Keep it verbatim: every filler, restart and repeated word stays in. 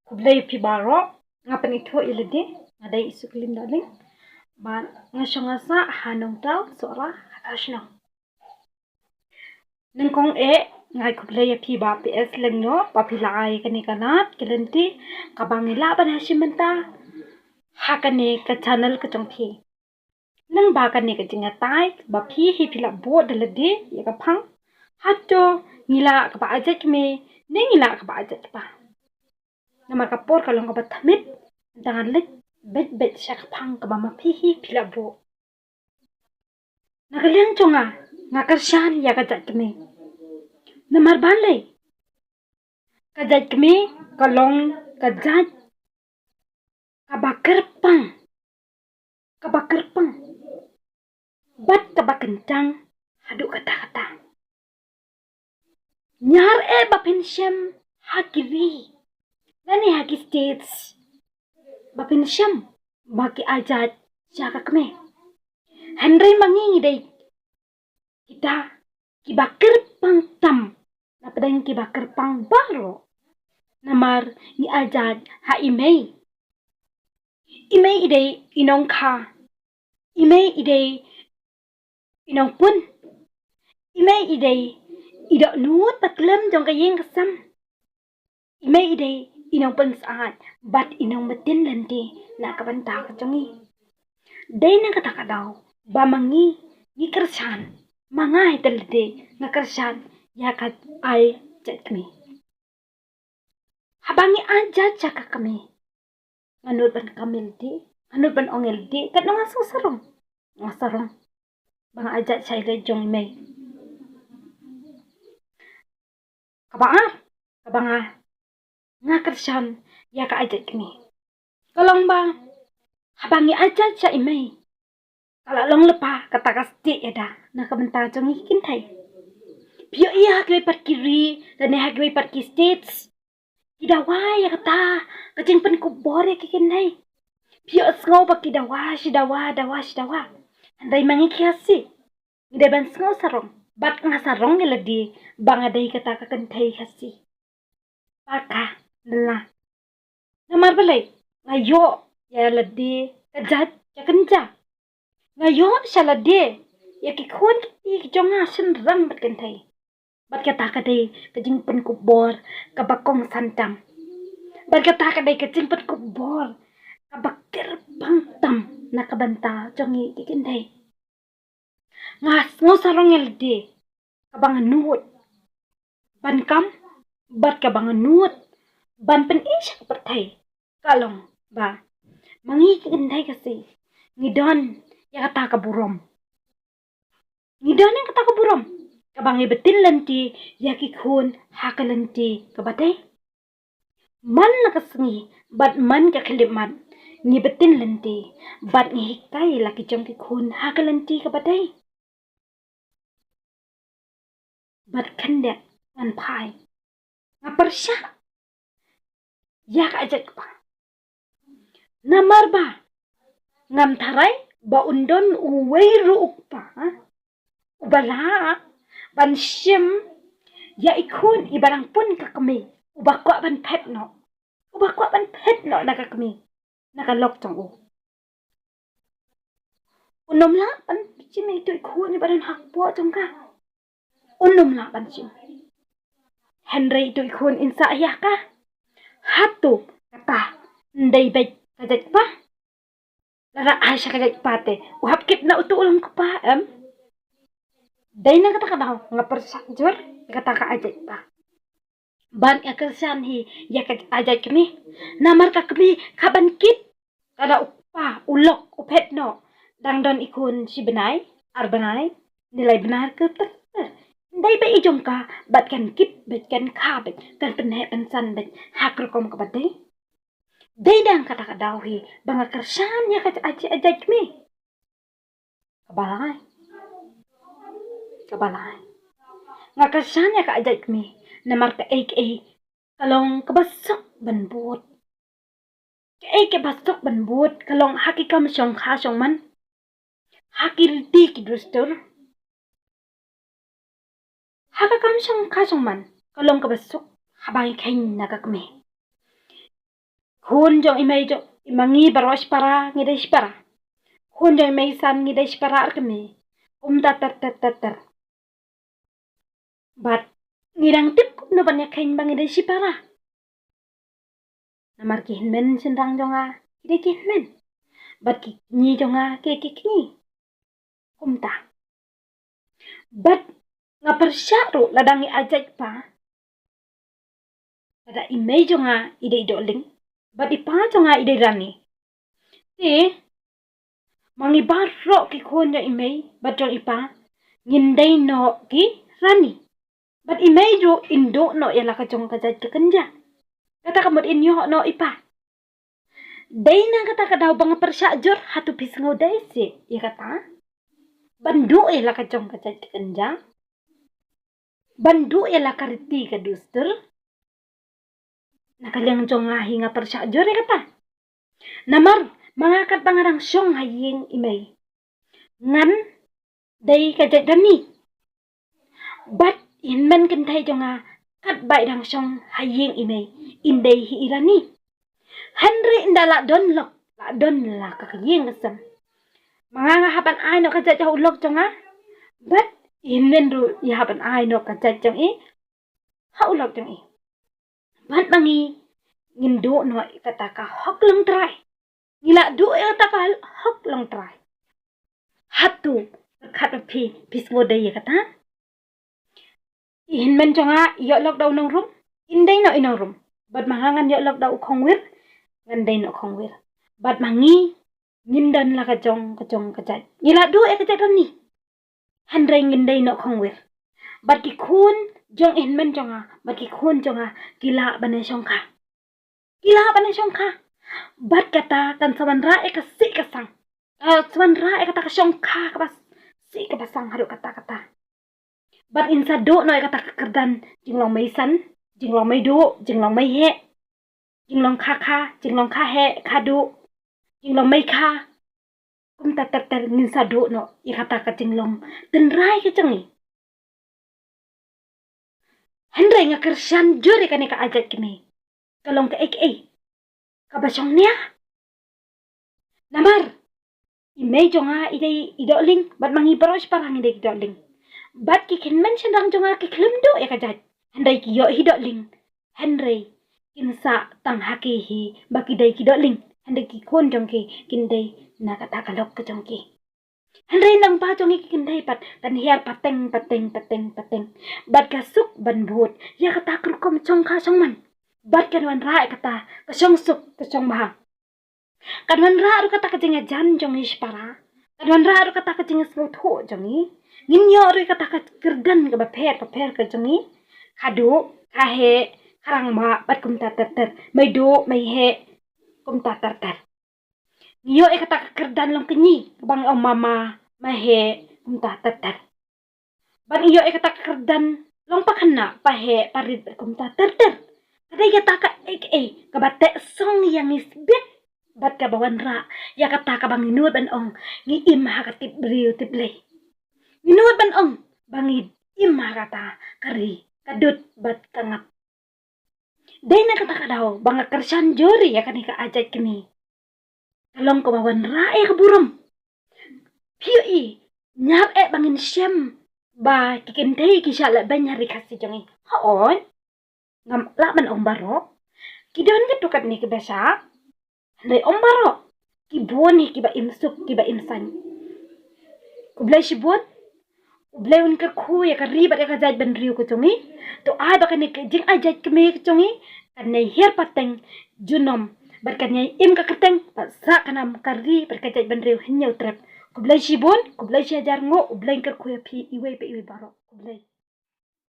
Khublei phi baroh, nga pynithuh ïa lade, nga dei i Suklim Dohling. Bad nga shong nga sah ha Nongthaw, Sohra, ha Shnong. Nyngkong eh, nga ai khublei ïa phi Bah P S Lyngdoh, ba phi la ai kane ka lad, ka lynti, kaba ngi lah ban ïashim bynta ha kane ka channel ka jong phi. Nangba kane ka jingïatai ba phi hi phi la buh da lade ïa ka phang, hato ngi lah kaba ai jait kmie ne ngi lah kaba ai jait kpa. Namar ka por ka long kaba thmit, tang leit beit beit sha ka phang kaba ma phi hi phi la buh. Na ka liang jong nga, nga kyrshan ïa ka jait kmie. Namar balei? Ka jait kmie ka long ka jait kaba kyrpang, kaba kyrpang bad kaba kyntang haduh katta katta. Ñiar eh ba phin shem ha ki ri lane ha ki states, ba phin shem ba ki ai jait sha ka kmie. Hynrei ma ngi ngi dei kita kiba kyrpang tam na pdeng kiba kyrpang baroh. Namar ngi ai jait ha i mei. I mei i dei i nongkha. I mei i dei i nongpun. I mei i dei i dohnud bad khlem jong ka ïing ka sem. I mei i dei i nongpynsyaid bad i nongpynbeit lynti na ka bynta ka jong ngi. Dei na kata ka daw ba ma ngi ngi kyrshan, ma nga hi te lade nga kyrshan ïa ka ai jait kmie. Haba ngi ai jait sha ka kmie, nga nud ban kam ïa lade, nga nud ban ong ïa lade, katno nga sngewsarong, nga sarong ba nga ai jait sha i leit jong i mei. Kaba ar, kaba nga, nga kyrshan ïa ka ai jait kmie. Ka long ba haba ngi ai jait sha i mei, ka la long lypa kata ka stieh ïada na ka bynta jong ngi ki kynthei. Phi ïohi ha kiwei pat ki ri lane ha kiwei pat ki states, ki dawa ïa kata ka jingpynkup bor ïa ki kynthei. Phi ïohsngew ba ki dawa shi dawa, dawa shi dawa. Hynrei ma ngi ki Khasi ngi dei ban sngewsarong bad nga sarong ïa lade ba nga dei kata ka kynthei Khasi. Paka nela. Namar balei? Nga ïoh ïa lade ka jait ka kynja. Nga ïoh sha lade ïa ki khun ki kti ki jong nga shynrang bad kynthei. Bad kata ka dei ka jingpynkup bor kaba kongsan tam. Bad kata ka dei ka jingpynkup bor kaba kyrpang tam na ka bynta jong ngi ki kynthei. Nga sngewsarong ïa lade kaba nga nud ban kam bad kaba nga nud ban pyni sha ka pyrthei. Ka long ba ma ngi ki kynthei Khasi ngi don ïa kata ka burom. Ngi don ïa kata ka burom kaba ngi btin lynti ïa ki khun ha ka lynti kaba dei. Man la ka sngi bad man ka khyllipmat ngi btin lynti bad ngi hikai la ki jong ki khun ha ka lynti kaba dei. Bad khyndiat ngan phai, nga pyrshah ïa ka jait kpa. Namar ba ngam tharai ba un don uwei ruh u kpa uba lah ban shim ïa i khun iba dang pun ka kmie, uba kwah ban phet noh, uba kwah ban phet noh na ka kmie, na ka lok jong u. Un ym lah ban shim ïa itu i khun iba don ha kpoh jong ka. Un ym lah ban shim. Hynrei itu i khun in sah ïa ka. Hato kata ndei beit ka jait kpa? Lada ai sha ka jait kpa te u hap kit na utu u long kpa em? Dei na kata ka daw nga pyrshah jur ïa kata ka ai jait kpa. Bad nga kyrshan hi ïa ka ai jait kmie. Namar ka kmie ka ban kit, ka da u kpa u lok u phet noh, dang don i khun shi bnai, ar bnai, ne lai bnai ka ter ter. Dei ba i jong ka bad kan kit bad kan kha bad kan pynheh pynsan bad ha ka rukom kaba dei. Dei dang kata ka daw hi ba nga kyrshan ïa ka ai jait kmie. Kaba lai. Kaba lai. Nga kyrshan ïa ka ai jait kmie namar kaei kaei ka long kaba suk ban bud. Kaei kaba suk ban bud ka long ha ki kam shongkha shongman, ha ki riti ki dustur. Ha ka kam shongkha shongman ka long kaba suk haba ngi kheiñ na ka kmie. Khun jong i mei jong i ma ngi baroh shipara ngi dei shipara. Khun jong i mei san ngi dei shipara ar kmie. Kumta ter ter ter ter. Bad ngi dang tip kumno ban ïakheiñ ba ngi dei shipara. Namar ki hynmen shynrang jong nga ki dei ki hynmen. Bad ki kñi jong nga ki dei ki kñi. Kumta. Bad nga pyrshah ruh lada ngi ïa jait pa. Lada i mei jong nga i dei i dohling. Bad i pa jong nga i dei rani. Te ma ngi baroh ki khun jong i mei bad jong i pa ngin dei noh ki rani. Bad i mei ruh in duh noh ïa la ka jong ka jait ka kynja. Kata ka mut in ïoh noh i pa. Dei na kata ka daw ba nga pyrshah jur, hato phi sngew dei seh ïa kata? Ban duh ïa la ka jong ka jait ka kynja. Ban duh ïa la ka riti ka dustur. Na ka liang jong nga hi nga pyrshah jur ïa kata. Namar ma nga katba nga dang shong ha ïing i mei, ngan dei ka jait rani. Bad i hynmen kynthei jong nga katba i dang shong ha ïing i mei, in dei hi i rani. Hynrei ynda la don lok, la don la ka ïing ka sem, ma nga nga hap ban ai noh ka jait ha u lok jong nga. Bad i hynmen ruh i hap ban ai noh ka jait jong i ha u lok jong i. Bad ma ngi ngin duh noh ïa kata ka hok longtrai. Ngi la duh ïa kata ka hok longtrai. Hato khat ba phi, phi sngew dei ïa kata? I hynmen jong nga i ïoh lok da u nongrum, in dei noh i nongrum. Bad ma nga ngan ïoh lok da u khongwir, ngan dei noh khongwir. Bad ma ngi ngin don la ka jong ka jong ka jait. Ngi la duh ïa ka jait rani. Hynrei ngin dei noh khongwir. Bad ki khun jong i hynmen jong nga bad ki khun jong nga ki lah ban ïa shongkha. Ki lah ban ïa shongkha. Bad kata kan sa wanrah ïa ka sih ka sang. Kan sa wanrah ïa kata ka shongkha kaba sih kaba sang haduh katta katta. Bad in sa duh noh ïa kata ka kyrdan jinglong mei san, jinglong mei duh, jinglong mei heh, jinglong kha kha, jinglong kha heh kha duh, jinglong mei kha. Kumta ter ter ngin sa duh noh ïa kata ka jinglong tynrai ka jong ngi. Hynrei nga kyrshan jur ïa kane ka jait kmie. Ka long kaei kaei kaba shong nia. Namar i mei jong nga i dei i dohling bad ma ngi baroh shipara ngi dei i dohling. Bad ki hynmen shynrang jong nga ki khlem duh ïa ka jait. Hynrei ki ïoh hi dohling. Hynrei kin sah tang ha ki hi ba ki dei ki dohling. Hynrei ki khun jong ki kin dei na kata ka lok ka jong ki. Hynrei nang ba jong ki kin dei pat kan hiar pateng pateng pateng pateng. Bad ka suk ban bud ïa kata ka rukom shongkha shongman. Bad kan wanrah ïa kata ka shongsuk ka shongman. Kan wanrah ruh kata ka jingïajan jong ngi shipara. Kan wanrah ruh kata ka jingsngewthuh jong ngi. Ngin ïoh ruh kata ka kyrdan kaba pher bapher ka jong ngi. Kha duh, kha heh, kha rangbah bad kumta ter ter. Mei duh, mei heh, kumta ter ter. Ngi ïoh ïa kata ka kyrdan long kñi kaba ngi ong mama, ma heh, kumta ter ter. Bad ngi ïoh ïa kata ka kyrdan long pakhynnah, pa heh, pa rit bad kumta ter ter. Ka dei kata kaei kaei kaba teh song ïa ngi sbit. Bad kaba wanrah ïa kata kaba ngi nud ban ong ngi im ha ka tip briew tip Blei. Ngi nud ban ong ba ngi im ha kata ka ri ka dud bad ka ngap. Dei na kata ka daw ba nga kyrshan jur ïa kane ka jait kmie. Ka long kaba wanrah ïa ka burom. Phi ïohi, ñiar eh ba ngin shem ba ki kynthei ki shah leh beiñ ha ri Khasi jong ngi. Hooid. Ngam lah ban ong baroh. Ki don katto katne kiba shah. Hynrei ym baroh. Ki bun hi kiba im suk kiba im saiñ. Khublei shibun. U Blei un kyrkhu ïa ka ri bad ïa ka jaitbynriew ka jong ngi. To ai ba kane ka jingai jait kmie ka jong ngi kan ïai hiar pateng junom bad kan ïai im ka kyrteng bad sah ka nam ka ri bad ka jaitbynriew Hynñiewtrep. Khublei shibun, khublei shihajar nguh, U Blei un kyrkhu ïa phi iwei pa iwei baroh. Khublei.